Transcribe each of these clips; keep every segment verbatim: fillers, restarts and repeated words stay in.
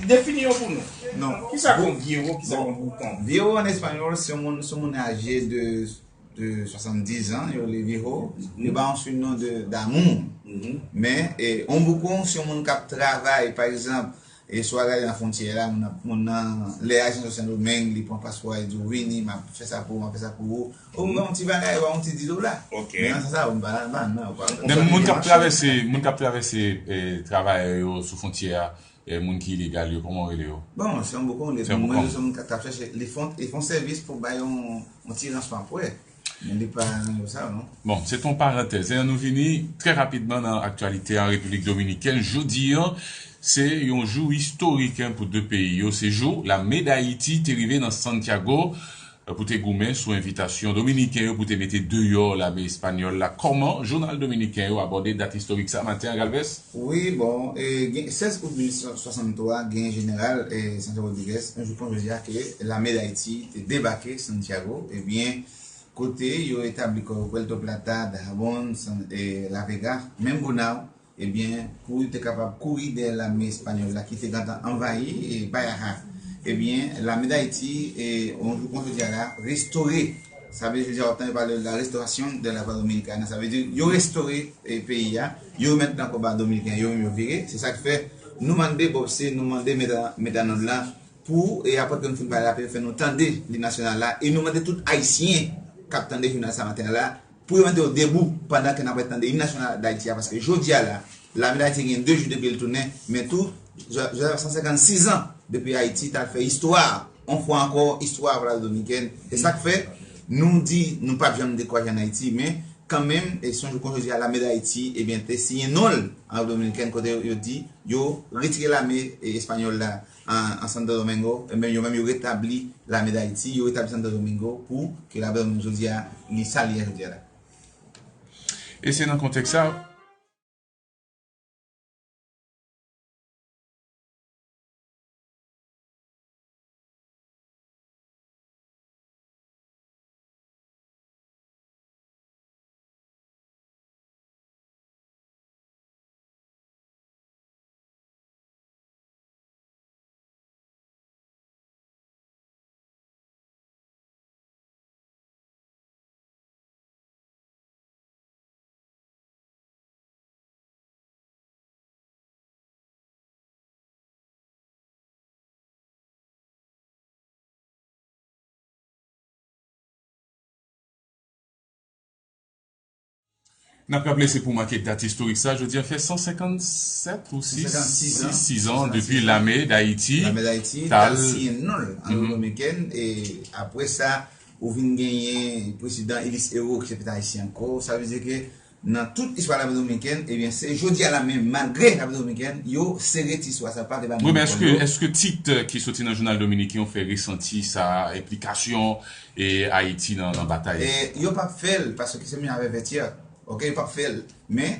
Defini yo pou nou. Non. Kisa k yon viejo, kisa k yon boucón? Viejo an espanyòl, se yon moun, se yon moun aje de, de soixante-dix ans, yo rele viejo. Yo ba yon surnom de, d'amour. Men, e, yon boucón, se yon moun k ap travay, pa egzanp, e si w al gade nan fwontyè a, moun nan, moun nan, lè al jwenn Sendomeng, li pran paspò, li di w, "Vini, m ap fè sa pou ou, m ap fè sa pou ou." Ou ba yon ti bagay, ou ba yon ti dis dola. Men nan sans sa, ou pa, pa, non, ou pa. Men moun k ap travèse, moun k ap travèse, e, travayè yo sou fwontyè a, e, moun ki ilegal yo, kòman w rele yo? Bon, se yon boucón, se yon moun k ap chèche, li fè, li fè yon sèvis pou bay yon, yon ti ransman apre. Men li pa nan yo sa, non. Bon, se te yon parantèz. E ann nou vini trè rapidman nan aktyalite an Repiblik Dominikèn. Jodi an, se yon jou istorik, en, pou de peyi yo. Se jou Lame Dayiti te rive nan Santiago, e, pou te goumen sou envitasyon dominiken yo pou te mete deyò lame espanyòl la. Kòman jounal dominiken yo abòde dat istorik sa maten an, Galvez? Wi, bon, e, gen, sèz out mil swasanntwa, gen jeneral, e, Santiago Rodriguez, yon jou kon jodi a, ke Lame Dayiti te debake Santiago, ebyen, kote yo etabli kò yo Puerto Plata, Dajabón, San, e, La Vega, menm Bonao, ebyen, pou yo te kapab kouri dèyè lame espanyòl la ki te gentan anvayi, e, Bayaha. Ebyen, Lame Dayiti, e, yon jou kon jodi a la, restore. Sa vle di, jodi a, w ap tande pale de la restauration de la República Dominicana. Sa vle di, yo restore, e, peyi a, yo remèt l ankò ba Dominiken, yo menm yo vire. Se sa k fè, nou mande Bob C, nou mande Meda, Medanod la, pou, e apre ke nou fin pale la, pou yo fè nou tande lim nasyonal la, e nou mande tout Ayisyen k ap tande jounal sa maten an la, pou yo mete yo debou pandan ke n ap tande lim nasyonal Dayiti a, paske jodi a la, Lame Dayiti gen de jou depi l tounen, men tou, Joseph, san senkannsis an depi Ayiti t al fè istwa, yon fwa ankò, istwa pou Repiblik Dominikèn. E sa k fè, nou di, nou p ap janm dekouraje ann Ayiti, men kanmenm, e se yon jou kon jodi a, Lame Dayiti, ebyen, te siyen non l an Repiblik Dominikèn, kote yo, yo di, yo retire lame, e, espanyòl la an, an Santo Domingo, ebyen, yo menm, yo retabli Lame Dayiti, yo retabli Santo Domingo pou ke Lame Dayiti jodi a, li sa li ye jodi a la. E se nan kontèks sa, N ap raple, se pou make dat istorik sa, jodi a fè san senkannsèt ou sis, san senkannsèt an, sis, sis an depi Lame Dayiti, Lame Dayiti t al siyen non l an Repiblik Dominikèn, e apre sa, ou vin genyen prezidan Elis Héro ki se pèt ayisyen ankò. Sa vle di ke nan tout istwa Repiblik Dominikèn, ebyen, se jodi a la menm, malgre Repiblik Dominikèn, yo sere ti istwa sa, pa vle ba moun kòb yo. Wi, men èske, èske tit, e, ki soti nan jounal dominiken yo fè resanti sa, enplikasyon, e, Ayiti nan, nan batay? E, yo p ap fè l, paske se menm avè Vètyè. Oke, yo p ap fè l. Men,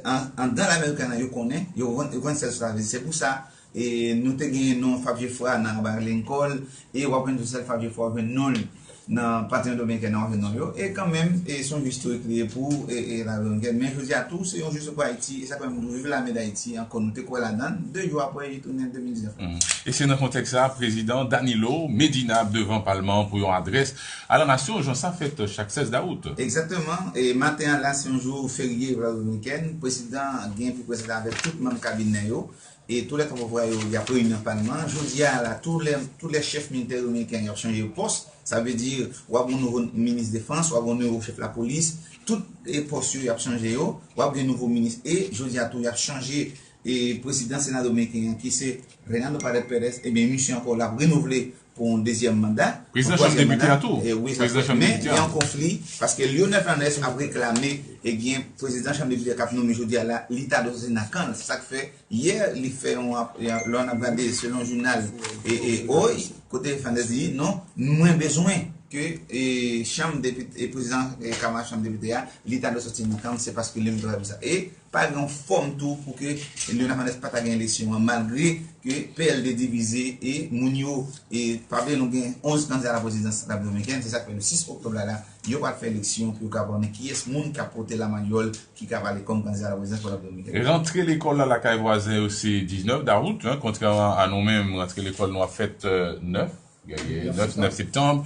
an, anndan American an, yo konnen, yo konn, yo konn sèl sa vle di. Se pou sa, e, nou te genyen non Fab Geffrard nan Anba Lincoln, e w ap jwenn tou sèl Fab Geffrard, w ap jwenn non l nan Pantheon Dominiken an, w ap jwenn non yo. E kanmenm, e, se yon jou istorik li ye pou, e, e, Repiblik Dominikèn. Men jodi a tou, se yon jou pou Ayiti, e sa k fè m di w viv Lame Dayiti, ankò nou te kwè ladan l, de jou apre, li tounen de mil diznèf la. E se nan kontèks sa, prezidan Danilo Medina ap devan palman an pou yon adrès a la nasyon, jan sa fèt chak sèz dawout. Egzakteman. E maten an la, se yon jou ferye pou Repiblik Dominikèn. Prezidan gen pou prezante avèk tout manm kabinè yo. E tou lè twa pouvwa yo, y ap reyini nan palman an. Jodi a la, tou lè, tou lè chèf militè dominiken yo ap chanje pòs. Sa vle di, w ap gen nouvo minis defans, w ap gen nouvo chèf lapolis. Tout, e, pòs yo, y ap chanje yo. W ap gen nouvo minis. E jodi a tou, y ap chanje, e, prezidan Sena dominiken an, ki se Reynaldo Paredes Pérez. Ebyen, misye ankò, l ap renouvle pou yon dezyèm manda. Prezidan Chanm Depite a tou. E wi, sa fè, men gen yon konfli, paske Leonel Fernandez ap reklame, ebyen, prezidan Chanm Depite k ap nonmen jodi a la, li ta dwe soti nan kan l. Se sa k fè, yè, li fè yon ap-, lè n ap gade selon jounal, e, e, Hoy, kote Fernandez di, non, mwen bezwen ke, e, Chanm Depite, e, prezidan, e, Kamara Chanm Depite a, li ta dwe soti nan kan l, se paske li menm travay pou sa. E pa gen yon fòm tou pou ke Leonel Fernandez pa ta gen eleksyon an, malgre ke P L D divize e moun yo, e pa bliye nou gen onz kandida a la prezidans Repiblik Dominikèn, se sa k fè le sis oktòb la la, yo pral fè eleksyon pou yo ka konnen kiyès moun k ap pote lamanyòl ki ka pale kòm kandida a la prezidans pou Repiblik Dominikèn. Rantre lekòl la lakay vwazen yo se diznèf dawout, en, kontrèman a nou menm, rantre lekòl nou ap fèt euh, nèf, nèf, nèf septanm.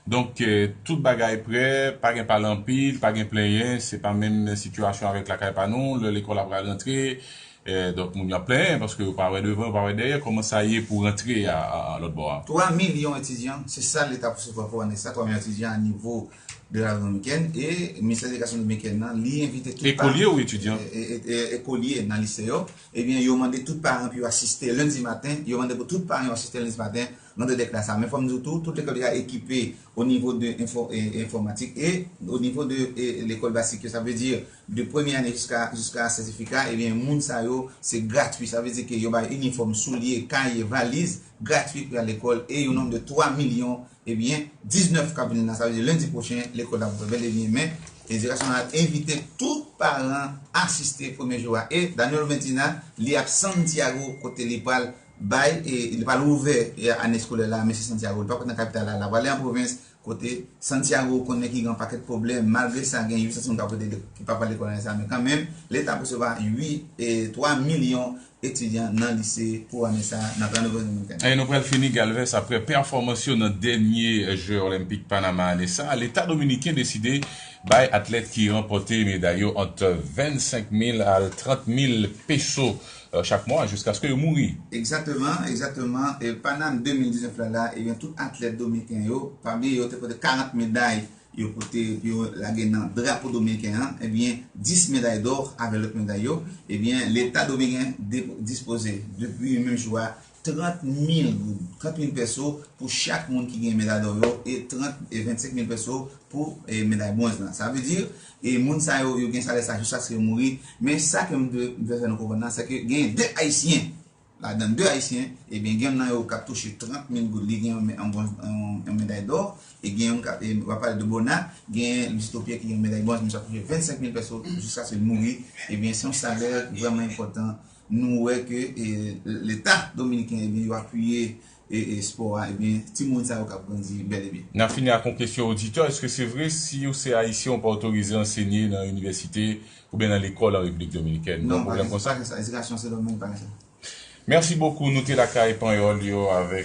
Donk, euh, tout bagay prè, pa gen pale anpil, pa gen plenyen, se pa menm sitiyasyon avèk lakay pa nou, lè lekòl ap pral rantre, euh, donk moun yo ap plenyen paske yo pa wè devan, yo pa wè dèyè, kòman sa ye pou rantre a, a, a lòt bò a? Twa milyon etidyan, se sa Leta pou sipòte pou ane sa, twa milyon etidyan a nivo de la Dominikèn, e Ministè Edikasyon Dominikèn nan, li envite tout paran. Ekolye ou etidyan? E, e, e, ekolye nan lise yo, ebyen, yo mande tout paran pou yo asiste lendi maten, yo mande pou tout paran yo asiste lendi maten, nan de klas la. Men fò m di w tou, tout lekòl yo ekipe o nivo de enfo, e, enfòmatik e o nivo de e, lekòl basik yo. Sa vle di, de premye ane jiska, jiska sètifika, ebyen, moun sa yo, se gratwi. Sa vle di ke yo bay inifòm, soulye, kaye, valiz, gratwi pou y al lekòl, e yon nonb de twa milyon, ebyen, diznèf k ap vini la, sa vle di lendi pwochen, lekòl ap ouvè bèl e byen, men Edikasyon Nasyonal envite tout paran asiste premye jou a. E Daniel Medina, li ap Santiago, kote li pral bay, e li pral ouvè, e, ane eskolè la, mesye Santiago. Li pa pral nan kapital la, l ap ale an pwovens, kote Santiago konnen ki gen yon pakèt pwoblèm. Malgre sa, gen uit san moun k ap rete ki pa pral lekòl ane sa, men kanmenm, Leta ap resevwa uit, e, twa milyon etidyan nan lise pou ane sa nan trannde Repiblik Dominikèn. E nou pral fini, Galvez, apre pèfòmans yo nan dènye Je Olenpik Panama ane sa, Leta Dominiken deside bay atlèt ki ranpòte meday yo ant vennsenk mil al trant mil peso, euh, chak mwa, jiskaske yo mouri. Egzakteman, egzakteman. E Panam de mil diznèf la, la, ebyen, tout atlèt dominiken yo, pami yo te pote karant meday yo pote, yo lage nan drapo dominiken an, ebyen, dis meday dò avèk lòt meday yo, ebyen, Leta dominiken de, dispoze, depi menm jou a, trant mil goud, trant mil peso pou chak moun ki gen meday dò yo, e trant, e vennsenk mil peso pou, e, meday bwonz lan. Sa vle di, e moun sa yo, yo gen salè sa jiskaske yo mouri. Men sa ke m vle, m vle fè nou konprann nan, se ke gen de Ayisyen ladan, de Ayisyen, ebyen, gen youn nan yo k ap touche trant mil goud, li gen yon, yon, yon, yon meday dò, e gen youn k ap, e, w ap pale de Bona, gen Luisito Pierre ki gen yon meday bwonz, misye ap touche vennsenk mil peso jiskaske l mouri. Ebyen, se yon salè vrèman enpòtan. Nou wè ke, e, Leta dominiken, ebyen, yo apiye, e, e, spò a, ebyen, timoun sa yo k ap grandi bèl e byen. N ap fini ak yon kesyon oditè. Èske se vre, si w se Ayisyen, w pa otorize ansenye nan inivèsite oubyen nan lekòl an Repiblik Dominikèn? Non, pa gen sa. Edikasyon Sendomeng pa gen sa. Mèsi bokou. Nou te lakay Panyòl yo avèk